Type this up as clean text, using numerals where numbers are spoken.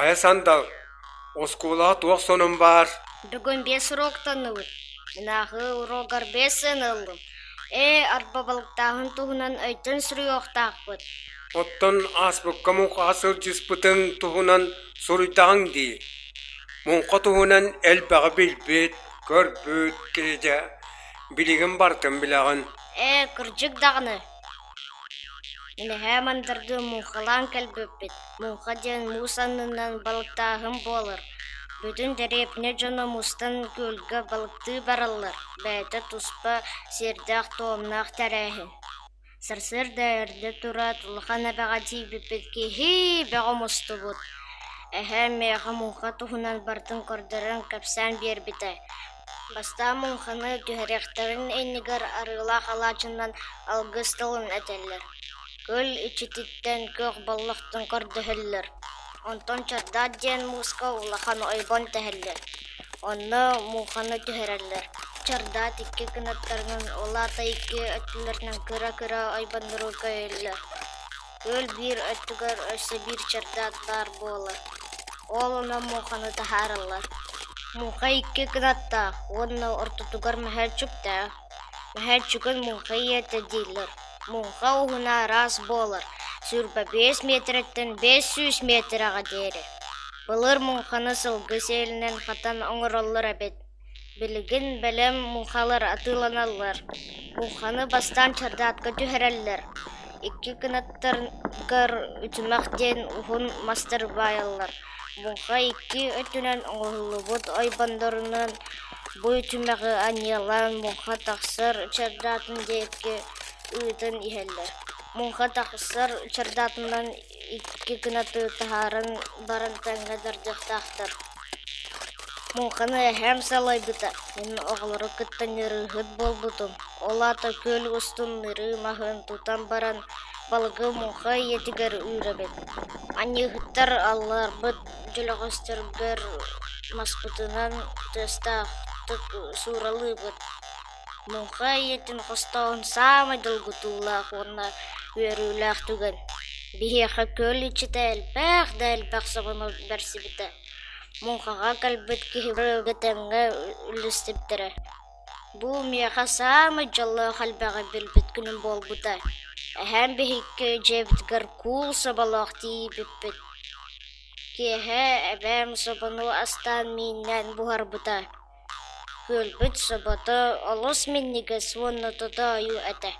Хайа сандал, оскуолаҕа туох сонун баар? Бүгүн биэс уруоктанныбыт. Мин ааҕыы уруогар биэс сыана ыллым. Ээ, арба балыктааһын туһунан өйтөн суруйуохтаахпыт. Оттон ааспыкка муҥхаҕа сылдьыспытыҥ туһунан суруйдаҕыҥ дии. Муҥха туһунан элбэҕи билбит, көрбүт киһи дьэ, билигин барытын билэҕин. Ээ, кырдьык даҕаны. Мин эһээ мандардыы муҥхалаан кэлбиппит. Муҥха диэн муус аннынан балыктааһын буолар. Бүтүн дэриэбинэ дьоно мустан күөлгэ балыктыы бараллар, бэйэтэ туспа сиэрдээх-туомнаах тэрээһин. Сарсыарда эрдэ тураат улахан эбэҕэ тиийбиппит киһи бөҕө мустубут. Эһээм миэхэ муҥха туһунан барытын көрдөрөн кэпсээн биэрбитэ. Бастаан муҥханы түһэриэхтэрин иннигэр арыылаах алаадьынан алгыс тылын этэллэр, күөл иччититтэн күөх боллохтон көрдөһөллөр, онтон чардаат диэн мууска улахан ойбон тэһэллэр, онно муҥханы түһэрэллэр. Чардаат икки кынаттарынан, ол аата икки өттүлэринэн кыра-кыра ойбоннору көйөллөр. Күөл биир өттүгэр өссө биир чардаат баар буолар, ол онон муҥханы таһаараллар. Муҥха икки кынаттаах уонна ортотугар мөһөөччүктээх. Мөһөөччүгүн муҥха ийэтэ дииллэр. Муҥха уһуна араас буолар, 25 миэтэрэттэн 500 миэтэрэҕэ диэри. Былыр муҥханы сылгы сиэлинэн хатан оҥороллор эбит. Билигин бэлэм муҥхалар атыыланаллар. Муҥханы бастаан чардаатка түһэрэллэр, икки кынаттарыгар үтүмэх диэн уһун мастары баайаллар. Муҥха икки өттүнэн оҥоһуллубут ойбоннорунан бу үтүмэҕи анньыалаан муҥха тахсар чардаатын диэки ыытан иһэллэр. Муҥха тахсар чардаатынан икки кынаты таһааран баран тэҥҥэ тардыахтаахтар. Муҥханы эһээм салайбыта, мин оҕолору кытта ньырыыһыт буолбутум. Ол аата күөл устун нырыы маһын тутан баран балыгы муҥха ийэтигэр үүрэбин. Анньыыһыттар алларбыт дьөлөҕөстөргөр маспытынан тыастаахтык сууралыыбыт. Муҥха ийэтин хостоон саамай долгутуулаах уонна үөрүүлээх түгэн. Биһиэхэ күөл иччитэ элбэх да элбэх собону бэрсибитэ. Муҥхаҕа кэлбит киһи барыга тэҥҥэ үллэстибиттэрэ. Бу миэхэ саамай дьоллоох элбэҕи билбит күнүм буолбута. Эһээм биһикки дьиэбитигэр куул соболоох тиийбиппит. Киэһэ эбээм собону астаан мииннээн буһарбыта. Күөлбүт собото олус минньигэс уонна тотоойу этэ.